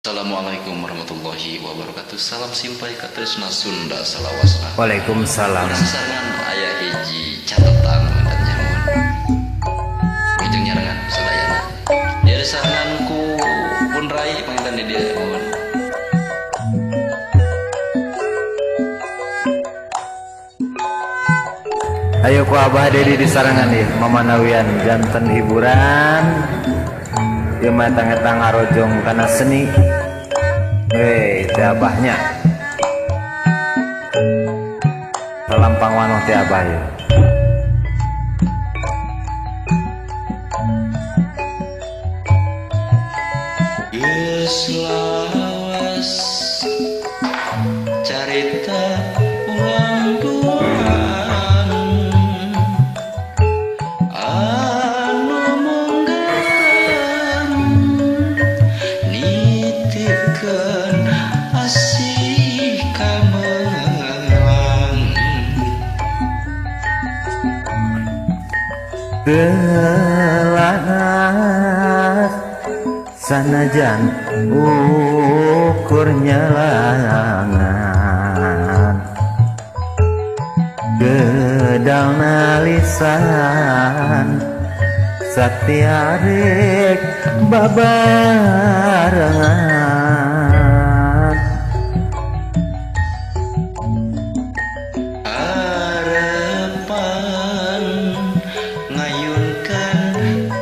Assalamualaikum warahmatullahi wabarakatuh. Salam simpay katresna Sunda salawasna. Waalaikumsalam. Sasarengan aya hiji catatan punten nyamun. Ujung nyarengan sadayana. Dia sarengan ku pun rai panginten di dieu mohon. Ayo ku Abah Dedi di sarangan ieu mamanawian janten hiburan. Ieu mah tang-tang ngarojong kana seni. Hei, teh abahnya. Lalampang wanoh teh abah ieu. Geus lawas carita urang duaan anu munggaran nitipkeun asih kamelang. Telas sanajan ukur nyelangan gedang nalisan satiarek babarengan. Arepan ngayunkan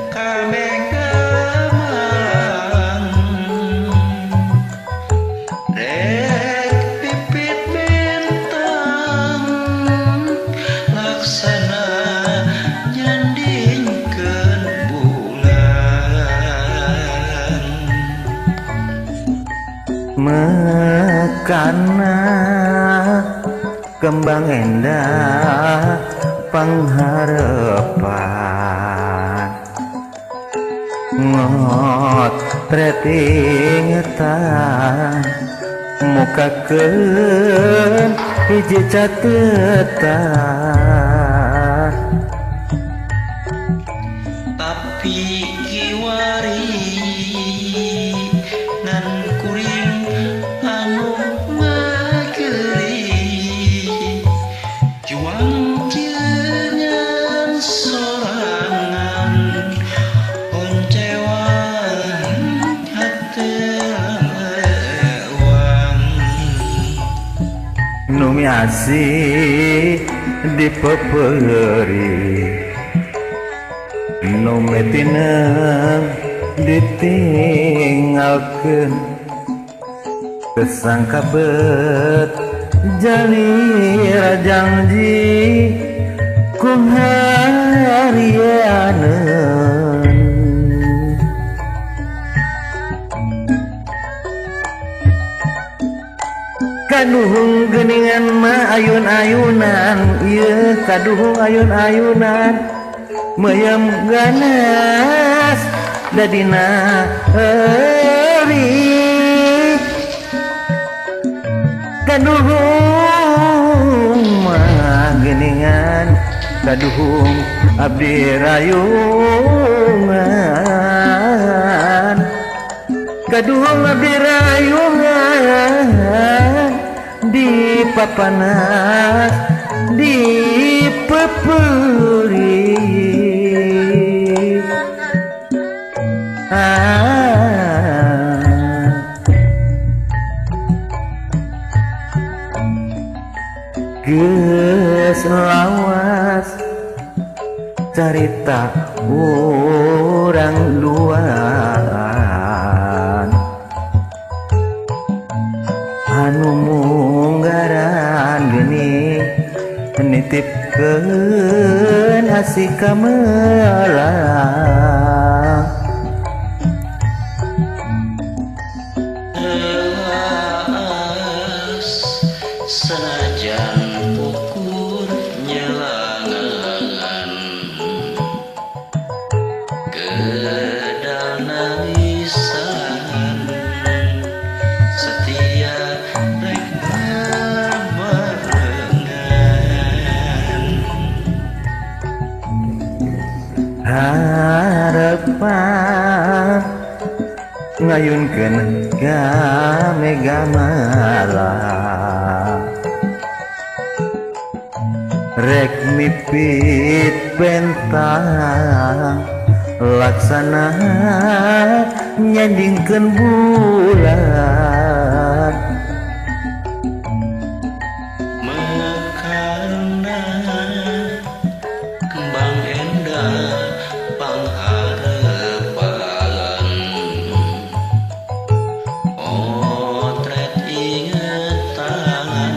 kamegamang rek pipit bentang laksana nyandingkeun bulan. Mekana kembang endah pangharepan ngot tretingetan mukakeun hiji catetan. Tapi kiwari ngan kuring anu makeri juang kieu sorangan oncewan hate lewang. Numi asih dipepeuri nu metineng ditinggalkeun kesangka bet jalira janji ku harianeun. Kaduhung geuningan mah ayun-ayunan ieu kaduhung ayun-ayunan meyem ganas dadina eurik. Kaduhung mah geuningan kaduhung abdi rayungan kaduhung abdi rayungan di papanas di peperi. Geus lawas carita urang duaan anu munggaran geuning nitipkeun asih kamelang. Telas sanajan ukur nyelangan gedal nalisan setia rek babarengan. Harapan ngayunkeun Mega mega mala rek mipit bentang laksana nyandingkeun bulan. Mekarna kembang endah pangharepan, potret ingetan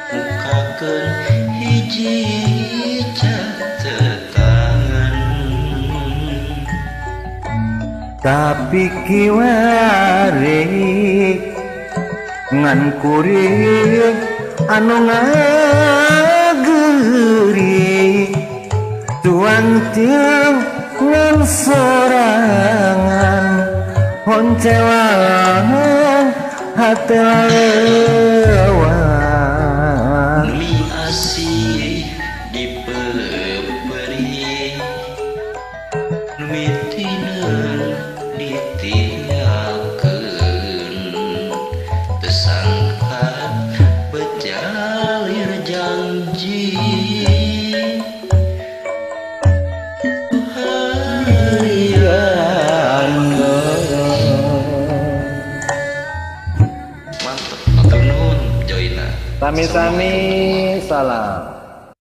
mukakeun hiji catetan. Tapi kiwari ngan kuring anu ngageri tuang tiang ngan sorangan honcewang hate lewat. Mi asih dipeperi mitinen ditinggalkeun, tesangka bejalir janji harian. Mantep, matur nuhun joina. Sami-sami, salam.